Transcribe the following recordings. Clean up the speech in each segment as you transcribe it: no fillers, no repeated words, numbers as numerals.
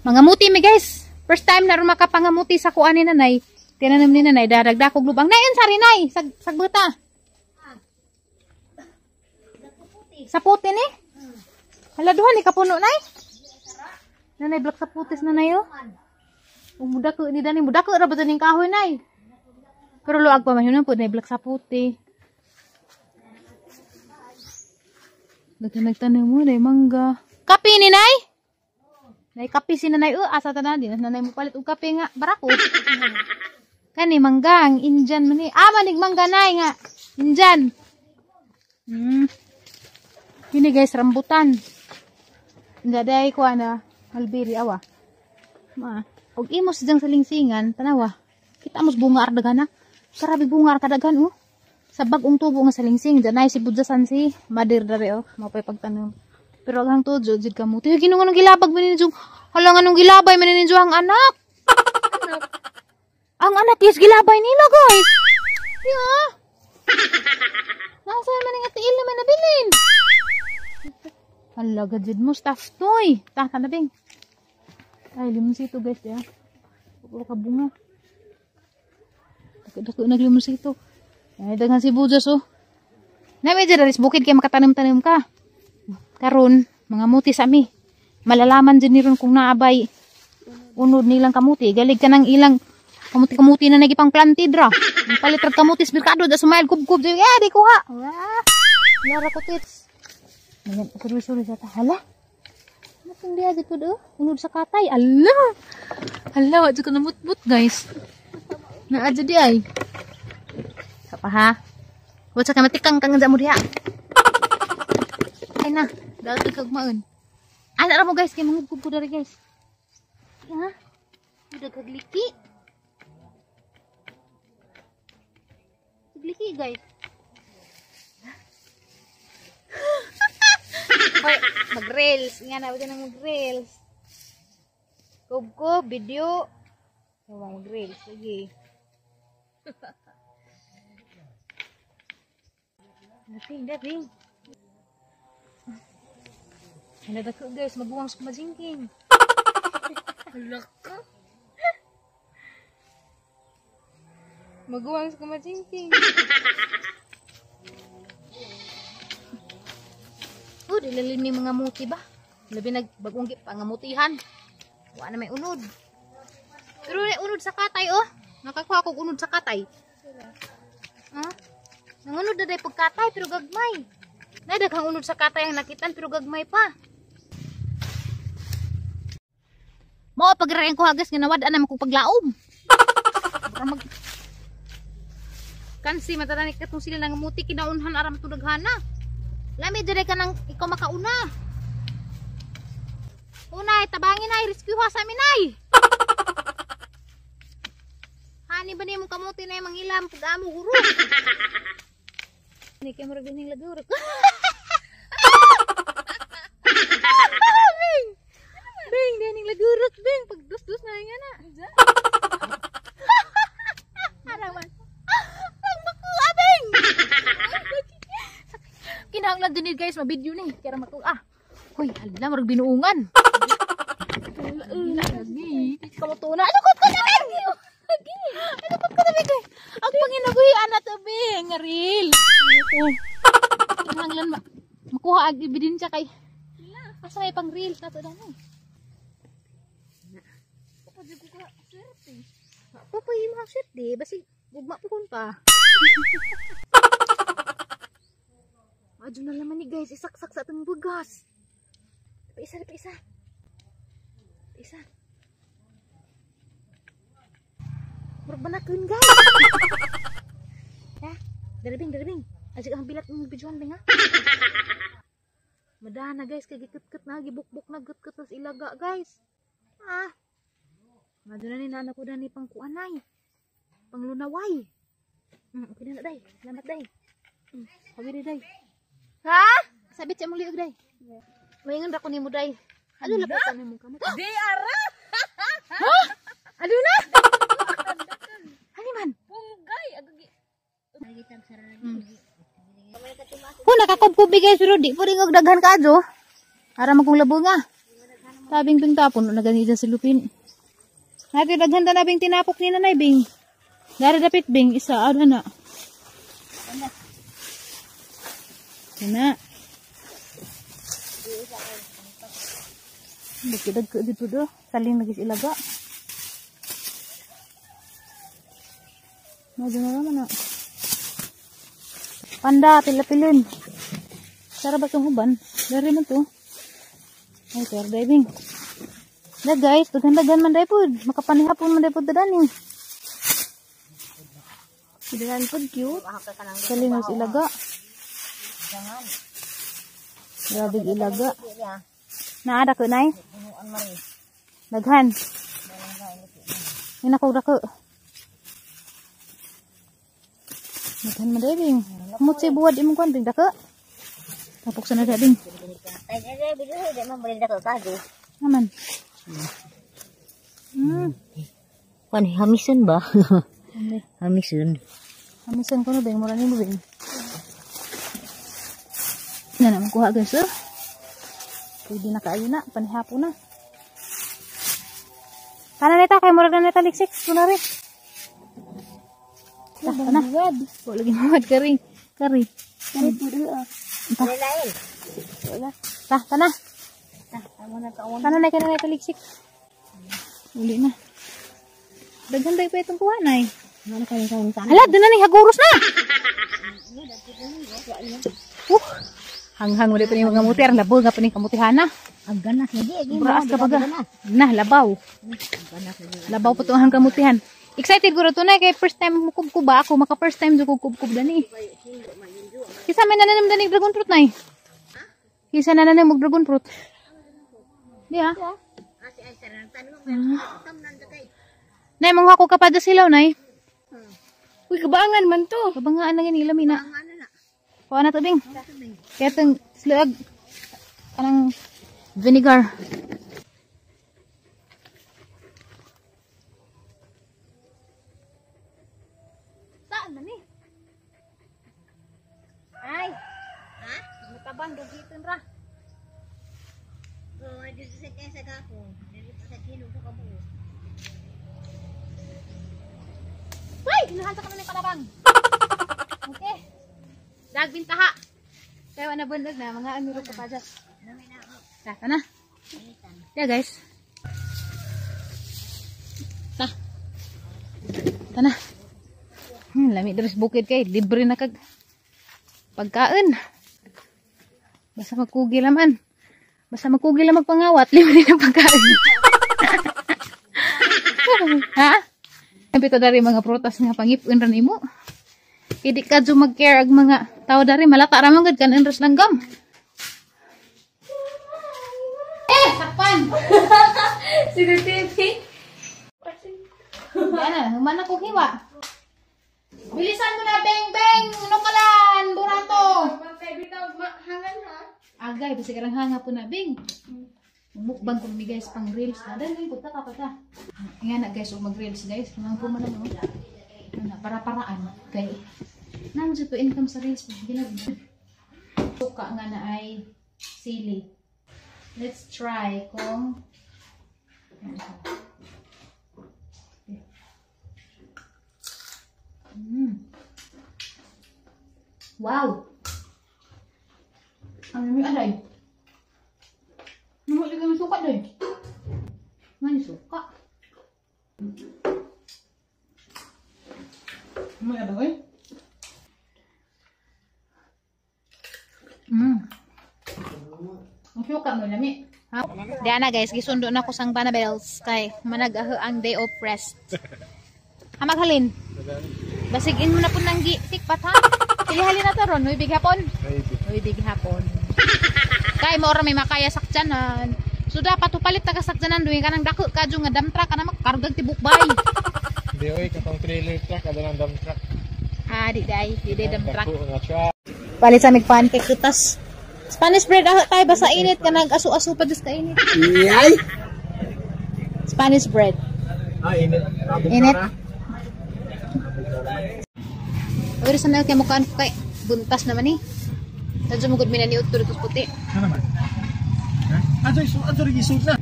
Mga muti mi, guys. First time na ron makapangamuti sa kuan ni nanay. Tinanom ni nanay, daragdakog lubang. Nayon sari nay, sagbuta. Sa puti ni? Hala duha ni kapuno nay. Nanay black sa putis na nayo. Umuda ko ni dani, muda ko ra ba ning kahoy nay. Pero luag pa man yun po nay black sa puti. Daghan nagtanom mo nay mangga. Kape ni nay? Nay kape si nanay asa tanan di na nanay mo palit og kape nga barako. Kani mangga ang Indian man ni. Ah, manig mangga nay nga Indian. Kini guys rambutan. Daday ko ana malbiri awa. Ma, og imos diyang salingsingan tanawa. Kita mos bunga ar daghan na. Karabi bunga ar kadaghan oh. Sa bag-ong tubo nga salingsing danay si Budjasan si Madir dare oh, mao pay pagtanom. Pero aghang tujo jud kamuti. Hoy, Ginoo nang gilabag man ninyo. Hala nga nung gilabay man ninyo ang anak. Ang anak is gilabay nila guys. Ya. Nasa man nga tiil naman nabilin. Hala gajud mo staff toy. Ta tanabing. Ay limonsito guys ya. Puro ka bunga. Dako naglimonsito. Ay daghan si Bujas oh. Na medyo daris bukid kay makatanim-tanim ka. Karon mga muti sa mi. Malalaman din ni ron kung naabay unod nilang kamuti. Galig ka ng ilang kamuti-kamuti na nagipang planted ra. Palit rag kamuti sa merkado da sumayal kubkub. Eh di kuha. Wah. Lara ko tits. Ayan, sorry sa hala. Nating diha jud oh. Unod sa katay. Ala. Hala, wa jud ko namutmut guys. Naa jud di ay. Kapa ha. Wa sa kamatikang kang mo diha. Ay na, daot kag maon. Ana ra mo guys kay mangubkob ko diri guys. Ha? Daghag liki. Liki guys. Hoy, mag-reels. Nga na, wag nang mag-reels. Kubkob, video. Huwag mag-reels. Sige. Dating, dating. Hala dako guys, maguwang sa kumajingking. Hala ka. Maguwang sa kumajingking. Oh, dilalim ni mga muti ba? Labi nagbagong pangamutihan. Wa na may unod. Pero may unod sa katay oh. Nakakuha kog unod sa katay. Ha? Nangunod na day pagkatay pero gagmay. Nay daghang unod sa katay ang nakitan pero gagmay pa. Mao pagrayan ko hagas nga nawad-an naman kong paglaom. Baka mag kansi matananik katong sila nangamuti kinaunhan aram to daghana. Lami dire ka nang ikaw makauna. Unay, tabangin ay, rescue ha sa amin ay. Hani ba niyo mong kamuti na yung mangilam pag amo guro. Hindi kayo marag din yung lagurok. Bing! Bing, din yung lagurok, bing. Pag dus-dus na nga na. Haraman. Ang makuha, bing! Kinahanglan din guys, mabidyo ni. Kaya makuha. Hoy, hala, marag binuungan. Lagi. Kamutuna. Ano ko na, bing? Ano ko na, bing? Ang panginabuhi, ana to, bing. Real. Kinahanglan makuha ang ebidensya kay. Asa may pang reels nato dani. Pupoy mga swerte, basig gugma puhon pa. Adyo na laman ni guys, isaksak sa atong bugas. Pa isa, pa isa. Pa isa. Murag banakon guys. Ha? Darabing, darabing. Asik ang bilat ng bijuan bing ha. Madana guys, kay gikut-kut na, gibukbuk na, gut-kut tas ilaga guys. Ah. Madyo na ni nana ko na ni pangkuanay. Panglunaway. Okay na day. Salamat day. Hawi day. Ha? Sabit sa mong liog day. Maingon ra ko nimo day. Ano la pa nimo kamot? Di ara. Ha? Ano na? Hani man? Punggay agagi. Ho nakakubkubi guys pero di po rin og daghan kaadyo. Ara magkong labo nga. Tabing bing tapon na gani dyan si Lupin. Natin daghanda na bing tinapok ni Nanay bing. Dari dapit bing isa ada na. Na. Dagdag ko dito do. Saling nagis ilaga. Medyo na naman na. Panda, pilapilin. Sara ba itong uban? Dari man to. Ay, pero diving. Da guys, daghan-daghan man dahil po. Makapanihapon man dahil po dadani. Daghan po, cute. Saling nagis ilaga. Grabe ilaga. Naada ko, nay? Daghan. Yan ako, dako. Daghan man dahil, bing. Kumot siya buwad imong kuwan, bing. Dako. Tapok sa na bing. Naman. Kuwan, hamison ba? Hamison. Hamison ko no, bing. Mura ni mo, bing. Na naman kuha, guys, oh. Pwede na kaayo na. Panihapon na. Kana nita, kay mura na nita liksik. Kunari. Tah, na. Wala lagi mawad kari. Kari. Ta. Ta, tana. Kana na, kana nita liksik. Uli na. Daghan tayo pa itong kuha, nay. Hala, doon na ni haguros na. Hanghang ulit pa ni mga muti. Ang labo nga pa ni kamutihana. Braas ka baga. Nah, labaw. Labaw po itong hang kamutihan. Excited ko ito na. Kaya first time mukubkub ba ako? Maka first time do kubkub dani. Kisa may nananim dani dragon fruit na eh. Kisa nananim og dragon fruit. Di ah. Nay, mangha ko kapada silaw, nay. Uy, kabangan man to. Kabangaan na gani, lami na. Kuha na to, bing. Kaya itong sluag. Kanang vinegar. Saan na ni? Ay! Ha? Matabang, dugitin ra. Ay! Ginahan sa kami ng palabang. Okay. Dagbintaha. Kaya na bundag na mga amiro ka pa dyan. Tata na. Yeah guys. Ta. Ta na. Lami diri sa bukid kay libre na kag pagkaon. Basta magkugi laman. Basta magkugi lang magpangawat, libre na pagkaon. Ha? Pito dari mga prutas nga pangipon ra nimo. Hindi ka dyan mag-care ag mga tao dari malata ra man gud kan enres langgam. Eh, sakpan. Si TV. Yan na, humana ko hiwa. Bilisan mo na, beng beng, nukalan, burato. Agay, basi karang hanga po na, beng. Mukbang ko mi guys pang reels na. Dahil ko ta ka. Nga na guys, og mag reels guys. Mga po man ano. Ano, para-paraan kay nandiyo to income sa reels ginag. Suka nga na ay sili. Let's try kung Wow. Ano yung aray? Ano yung suka doy? Ano yung suka? Ano ba eh? Ang suka mo lami. Ha? Diana guys, gisundo na ko sang Banabels kay manag-aho ang day of rest. Ha maghalin. Basigin mo na po ng sikpat ha. Pilihalin na to ron, huy big hapon. Huy big hapon. Kay mo ora may makaya sakjanan. So dapat upalit taga sakjanan duwi ka nang dako kadyo nga dump truck kana magkargag tibok bay. Di oy katong trailer truck ada nang dump truck. Ah, di day, di day dump truck. Dako nga truck. Palit sa mig pancake kutas. Spanish bread ah, tayo basta init ka nag asu-asu pa dus ka init. Iyay. Spanish bread. Ah, init. Init. Pero sa kay mukhaan ko kay buntas naman eh. Tadyo mo gud minaniud to dito puti. Ano naman? Ha? Ato ato rin na.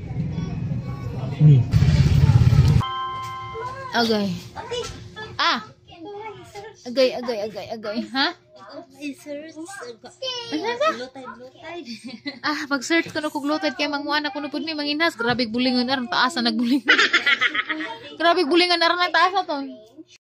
Agay. Ah. Agay, agay, agay, agay. Ha? Ano ba? Ah, pag-search ko na kog low tide kay manguan ako na pud mi manginhas. Grabe bulingon aron taas na nagbulingon. Grabe bulingon aron ang taas na to.